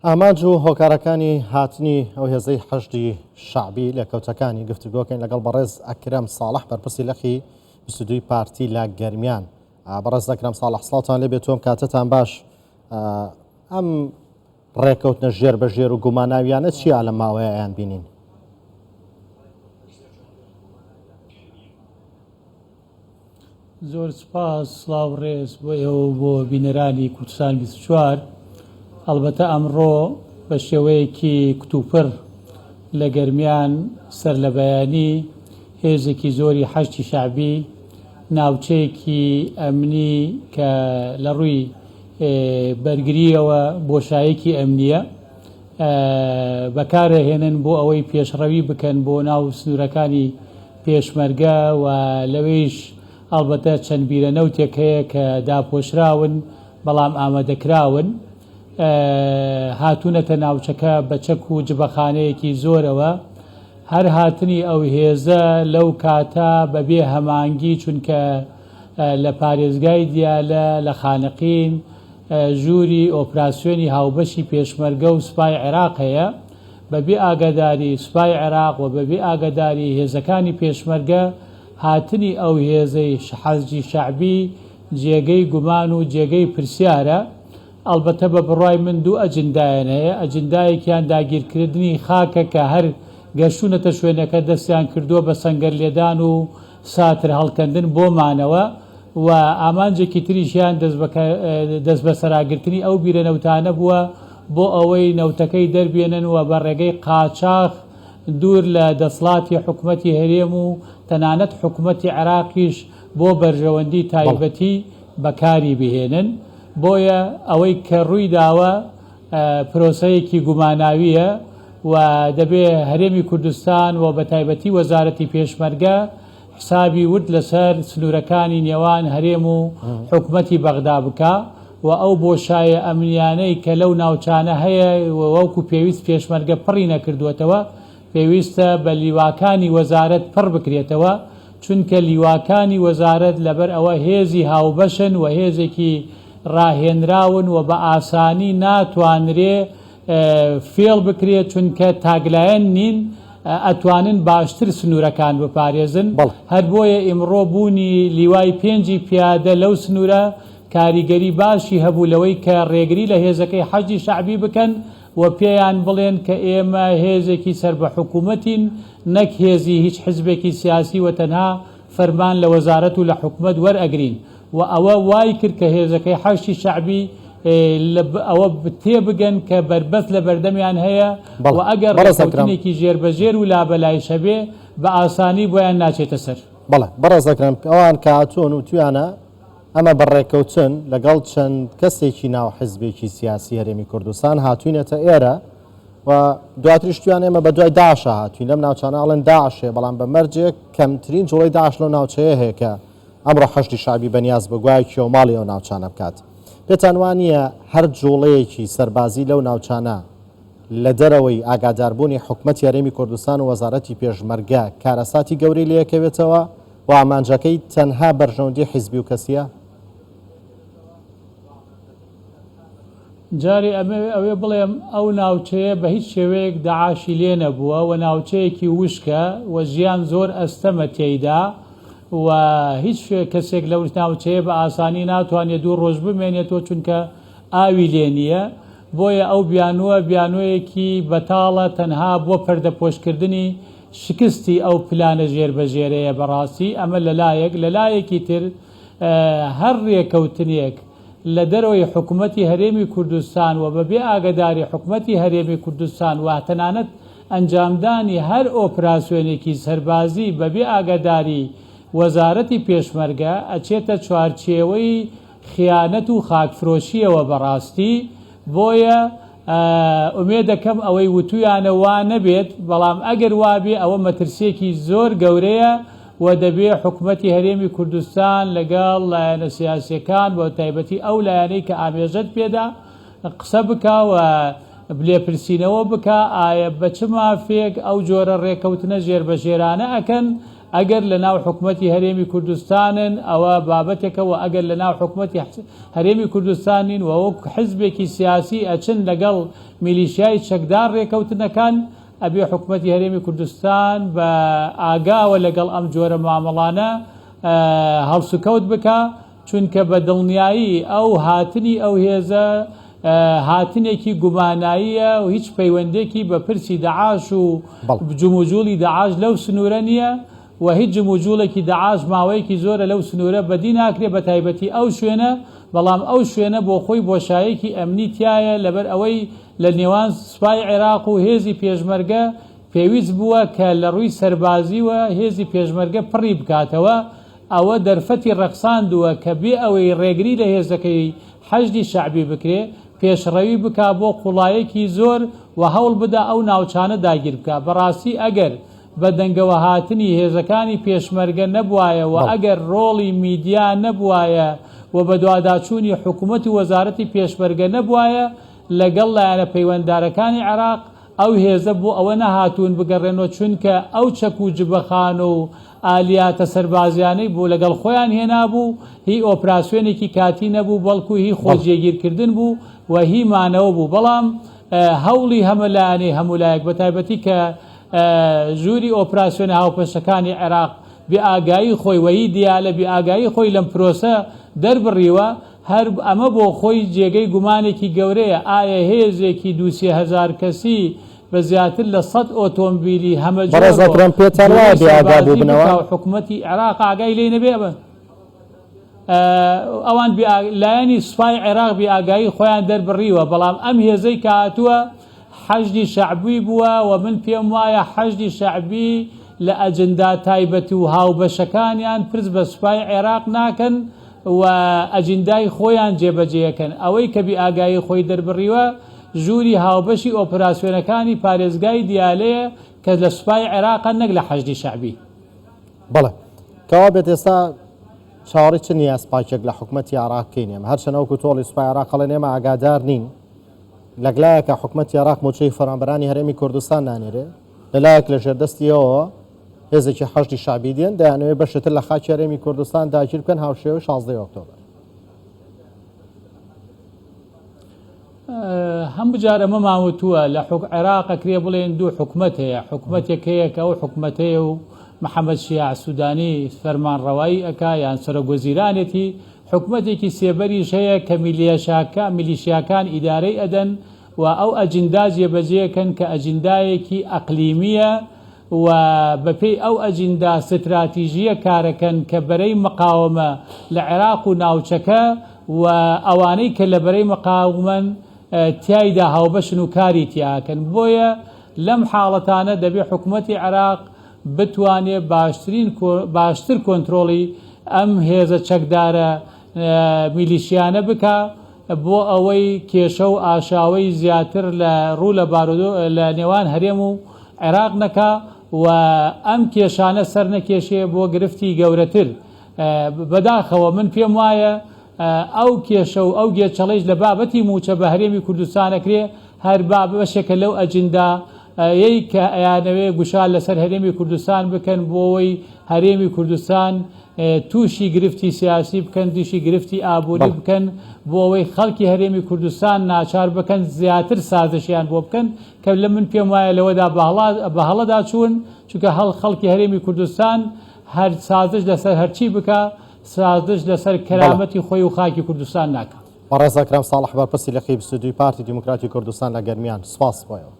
ئامانج و هۆکارەکانی هاتنی ئەو هێزەی حەشدی شەعبی لێکەوتەکانی گفتوگۆکەین لەگەڵ بەڕێز ئەکرەم ساڵح بەرپرسی لقی 22 پارتی لە گەرمیان. بەڕێز ئەکرەم ساڵح سڵاوتان لێ بێت تۆم کاتتان باش. ئەم ڕێکەوتنە ژێر بە ژێر و گوماناویانە چییە لە ماوەیە ئەیان بینین؟ زۆر سوپاس، سڵاو ڕێز بۆ ئێوە و بۆ بینەرانی کوردستان 24. ئەڵبەتە ئەمڕۆ بە شێوەیەکی کتوپڕ لە گەرمیان سەرلەبەیانی هێزێکی زۆری حەشدی شەعبی ناوچەیەکی ئەمنی کە لە ڕووی بەرگرییەوە بۆشایەکی ئەمنییە بەکارئەهێنن بۆ ئەوەی پێشڕەوی بکەن بۆ ناو سنوورەکانی پێشمەرگە و لەوێیش ئەڵبەتە چەند بیرە نەوتێک هەیە کە داپۆشراون بەڵام ئامادەکراون هاتوونەتە ناوچەکە بە چەک و جبەخانەیەکی زۆرەوە هەر هاتنی ئەو هێزە لەو کاتە بەبێ هەمانگی چونکە لە پارێزگای دیالە لە خانەقین ژووری ئۆپراسیۆنی هاوبەشی پێشمەرگە و سوپای عێراق هەیە، بەبێ ئاگاداری سوپای عێراق و بەبێ ئاگاداری هێزەکانی پێشمەرگە هاتنی ئەو هێزەی حەشدی شەعبی جێگەی گومان و جێگەی پرسیارە. ئەڵبەتە بە بڕوای من دوو ئەجندایان هەیە، ئەجندایەکیان داگیرکردنی خاکە کە هەر گەشتوونەتە شوێنەکە دەستیان کردووە بە سەنگەر لێدان و ساتر هەڵکەندن بۆ مانەوە و ئامانجێکی تریشیان دەستبەسەراگرتنی ئەو بیرە نەوتانە بووە بۆ ئەوەی نەوتەکەی دەربێنن و بە ڕێگەی قاچاخ دوور لە دەسڵاتی حکومەتی هەرێم و تەنانەت حکومەتی عێراقیش بۆ بەرژەوەندی تایبەتی بەکاری بهێنن. بۆیە ئەوەی کە ڕووی داوە پرۆسەیەکی گوماناوییە و دەبێ هەرێمی کوردستان و بەتایبەتی وەزارەتی پێشمەرگە حسابی ورد لەسەر سنوورەکانی نێوان هەرێم و حکومەتی بەغدا بکا و ئەو بۆشایە ئەمنیانەی کە لەو ناوچانە هەیە و وەکو پێویست پێشمەرگە پڕی نەکردووەتەوە پێویستە بە لیواکانی وەزارەت پڕ بکرێتەوە، چونکە لیواکانی وەزارەت لەبەر ئەوە هێزی هاوبەشن و هێزێکی ڕاهێنراون و بە ئاسانی ناتوانرێ فێڵ بکرێت، چونکە تاکلایەن نین، ئەتوانن باشتر سنوورەکان بپارێزن، هەر بۆیە ئیمڕۆ بوونی لیوای پێنجی پیادە لەو سنوورە کاریگەری باشی هەبوو لەوەی کە ڕێگری لە هێزەکەی حەشدی شەعبی بکەن و پێیان بڵێن کە ئێمە هێزێکی سەر بە حکومەتین نەک هێزی هیچ حزبێکی سیاسی و تەنها فەرمان لە وەزارەت و لە حکومەت وەرئەگرین و ئەوە وای کرد کە هێزەکەی حەشدی شەعبی لە ئەوە تێبگەن کە بەربەست لە بەردەمیان هەیە و ئەگەر ڕێکەوتنێکی ژێربەژێر و لابەلایش هەبێ بە ئاسانی بۆیان ناچێتە سەر. بەڵێ بەڕێز ئەکرەم ئەوان کە هاتوون وتویانە ئەمە بە ڕێکەوتن لەگەڵ چەند کەسێکی ناو حزبێکی سیاسی هەرێمی کوردستان هاتوینەتە ئێرە و دواتریش تویان ئێمە بە دوای داعشە هاتوین لەم ناوچانە ئەڵێن داعشێ بەڵام بە مەرجێک کەمترین جوڵەی داعش لەو ناوچەیە هەیە کە ئەمڕۆ حەشدی شەعبی بەنیاز بە گوایە کێوماڵی ئەو ناوچانە بکات. پێتان وا نییە هەر جوڵەیەکی سەربازی لەو ناوچانە لە دەرەوەی ئاگاداربوونی حکومەتی هەرێمی کوردستان و وەزارەتی پێشمەرگە کارەساتی گەورەی لێکەوێتەوە و ئامانجەکەی تەنها بەرژەوەندی حیزبی و کەسییە؟ جارێ ئەمەوێ ئەوێ بڵێم ئەو ناوچەیە بە هیچ شێوەیەک دەعاشی لێ نەبووە و ناوچەیەکی وشکە و ژیان زۆر ئەستەمە تێیدا و هیچ کەسێک لەو ناوچەیە بە ئاسانی ناتوانێت دوو ڕۆژ بمێنێتەوە چونکە ئاوی لێ نییە بۆیە ئەو بیانووە بیانوویەکی بەتاڵە تەنها بۆ پەردەپۆشکردنی شکستی ئەو پلانە ژێربەژێرەیە بەڕاستی ئەمە لەلایەک لەلایەکی تر هەر رێکەوتنێک لە دەرەوەی حکومەتی هەرێمی کوردستان و بەبێ ئاگەداری حکومەتی هەرێمی کوردستان و تەنانەت ئەنجامدانی هەر ئۆپراسیۆنێکی سەربازی بەبێ ئاگەداری وەزارەتی پێشمەرگە ئەچێتە چوارچێوەی خیانەت و خاکفرۆشیەوە بەڕاستی بۆیە ئومێدەکەم ئەوەی وتویانە وا نەبێت، بەڵام ئەگەر وابێ ئەوە مەترسیەکی زۆر گەورەیە و دەبێ حکومەتی هەرێمی کوردستان لەگەڵ لایەنە سیاسیەکان بە تایبەتی ئەو لایەنەی کە ئامێژەت پێدا قسە بکا و لێپرسینەوە بکا ئایا بە چ مافێک ئەو جۆرە ڕێکەوتنە ژێربەژێرانە ئەکەن. ئەگەر لە ناو حکومەتی هەرێمی کوردستانن ئەوە بابەتێکە و ئەگەر لە ناو حکومەتی هەرێمی کوردستان نین و وەک حزبێکی سیاسی ئەچن لەگەڵ میلیشیای چەکدار رێکەوتنەکان ئەبێ حکومەتی هەرێمی کوردستان بە ئاگاوە لەگەڵ ئەم جۆرە مامەڵانە هەڵسوکەوت بکا چونکە بە دڵنیایی ئەو هاتنی ئەو هێزە هاتنێکی گوماناییە و هیچ پەیوەندێکی بە پرسی دەعاش و جموجوڵی دەعاش لەو سنوورە نییە و هیچ جموجوڵێکی دەعاش ماوەیەکی زۆرە لەو سنوورە بەدی ناکرێ بە تایبەتی ئەو شوێنە بەڵام ئەو شوێنە بۆ خۆی بۆشایەکی ئەمنی تیایە لەبەر ئەوەی لە نێوان سوپای عێراق و هێزی پێشمەرگە پێویست بووە کە لە ڕووی سەربازیوە هێزی پێشمەرگە پڕی بکاتەوە، ئەوە دەرفەتی ڕەخساندووە کە بێ ئەوەی ڕێگری لە هێزەکەی حەشدی شەعبی بکرێ، پێشڕەوی بکا بۆ قوڵایەکی زۆر و هەوڵ بدا ئەو ناوچانە داگیر بکا. بەڕاستی ئەگەر بە دەنگەوەهاتنی هێزەکانی پێشمەرگە نەبوایە و ئەگەر ڕۆڵی میدیا نەبوایە و بەدواداچوونی حکومەت و وەزارەتی پێشمەرگە نەبوایە لەگەڵ لایەنە پەیوەنددارەکانی عێراق، ئەو هێزە بۆ ئەوە نەهاتوون بگەڕێنەوە چونکە ئەو چەک و جبەخانە و ئالیاتە سەربازیانەی بۆ لەگەڵ خۆیان هێنابوو هی ئۆپراسیۆنێکی کاتی نەبوو بەڵکو هی خۆ جێگیرکردن بوو و هی مانەوە بوو بەڵام هەوڵی هەمەلایەنەی هەموو لایەک بەتایبەتی کە ژووری ئۆپراسیۆنە هاوپەشەکانی عێراق بێ ئاگایی خۆی و هی دیالە بێ ئاگایی خۆی لەم پرۆسە دەربڕیوە هەر ئەمە بۆ خۆی جێگەی گومانێکی گەورەیە، ئایا هێزێکی دوو سێ هەزار کەسی بە زیاتر لە سەد ئۆتۆمبیلی هەمەجۆر بەڕێز و ئەکرەم پێتان جوڵەی وایە بێ ئاگا سەربازی بووبنەوە؟ بکا و حکومەتی عێراق ئاگای لێی نەبێ ئەمە ئەوان بێ لایەنی سوپای عێراق بێ ئاگایی خۆیان دەربڕیوە، بەڵام ئەم هێزەی کە هاتووە حەشدی شەعبی بووە و من پێم وایە حەشدی شەعبی لە ئەجندا تایبەت و هاوبەشەکانیان پرس بە سوپای عێراق ناکەن و ئەجندای خۆیان جێبەجێکەن. ئەوەی کە بی ئاگایی خۆی دەربڕیوە ژووری هاوبەشی ئۆپراسیۆنەکانی پارێزگای دیالەیە کە لە سوپای عێراقە نەک لە حەشدی شەعبی. بەڵێ. کەوابێت ئێستا چاوەڕێی چ نیازپاکیەک لە حکومەتی عێراق بکەین ئێمە؟ هەرچەند وەکو تۆڵی سوپای عێراق ئەڵێن ئێمە ئاگادار نین. لەلایەکە حکومەتی عێراق مووچەی فەرمانبەرانی هەرێمی کوردستان نانێرێ، لەلایەک لەژێر دەستی ئەوەوە هێزێکی حەشدی شەعبی دێن دەیانەوێت بەشێتر لە خاکی هەرێمی کوردستان داگیر بکەن هاوشێوەی شازدەی ئۆکتۆبەر. هەموو جار ئەمەمان وتووە لە حک عێراق ئەکرێ بڵێن دوو حکومەت هەیە حکومەتێک هەیە کە ئەو حکومەتەیە و محەممەد شیاع سوودانی فەرمانڕەوایی ئەکا یان سەرۆک وەزیرانێتی حکومەتێکی سێبەریش هەیە کە میلیشاکە میلیشیاکان ئیدارەی ئەدەن و ئەو ئەجندا جێبەجێکەن کە ئەجندایەکی ئەقلیمییە و بەپێی ئەو ئەجندا ستراتیژییە کارەکەن کە بەرەی مقاوەمە لە عێراق و ناوچەکە و ئەوانەی کە لە بەرەی مقاومەن تیایدا هاوبەشن و کاری تیاکەن بۆیە لەم حاڵەتانە دەبێ حکومەتی عێراق بتوانێ باشترین باشتر کۆنترۆڵی ئەم هێزە چەکدارە میلیشیانە بکا بۆ ئەوەی کێشە و ئاشاوەی زیاتر لە ڕوو لە بارودۆ لە نێوان هەرێم و عێراق نەکا و ئەم کێشانە سەر نەکێشێ بۆ گرفتی گەورەتر. بەداخەوە من پێم وایە ئەو کێشە و ئەو گێچەڵەیش لە بابەتی مووچە بە هەرێمی کوردستان ئەکرێ هەر با بەشێکە لەو ئەجندا یەی کە ئەیانەوێ گوشار لەسەر هەرێمی کوردستان بکەن بۆ ئەوەی هەرێمی کوردستان تووشی گرفتی سیاسی بکەن، تووشی گرفتی ئابووری بکەن، بۆ ئەوەی خەڵکی هەرێمی کوردستان ناچار بکەن زیاتر سازشیان بۆ بکەن کە لە من پێم وایە لەوەدا بە هەڵەدا چوون، چونکە هەڵ خەڵکی هەرێمی کوردستان هەر سازش لەسەر هەرچی بکا سازش لەسەر کەرامەتی خۆی و خاکی کوردستان ناکا. بەڕێز ئەکرەم ساڵح بەرپرسی لقی 22 پارتی دیموکراتی کوردستان لە گەرمیان سوپاس بۆ ئێوە.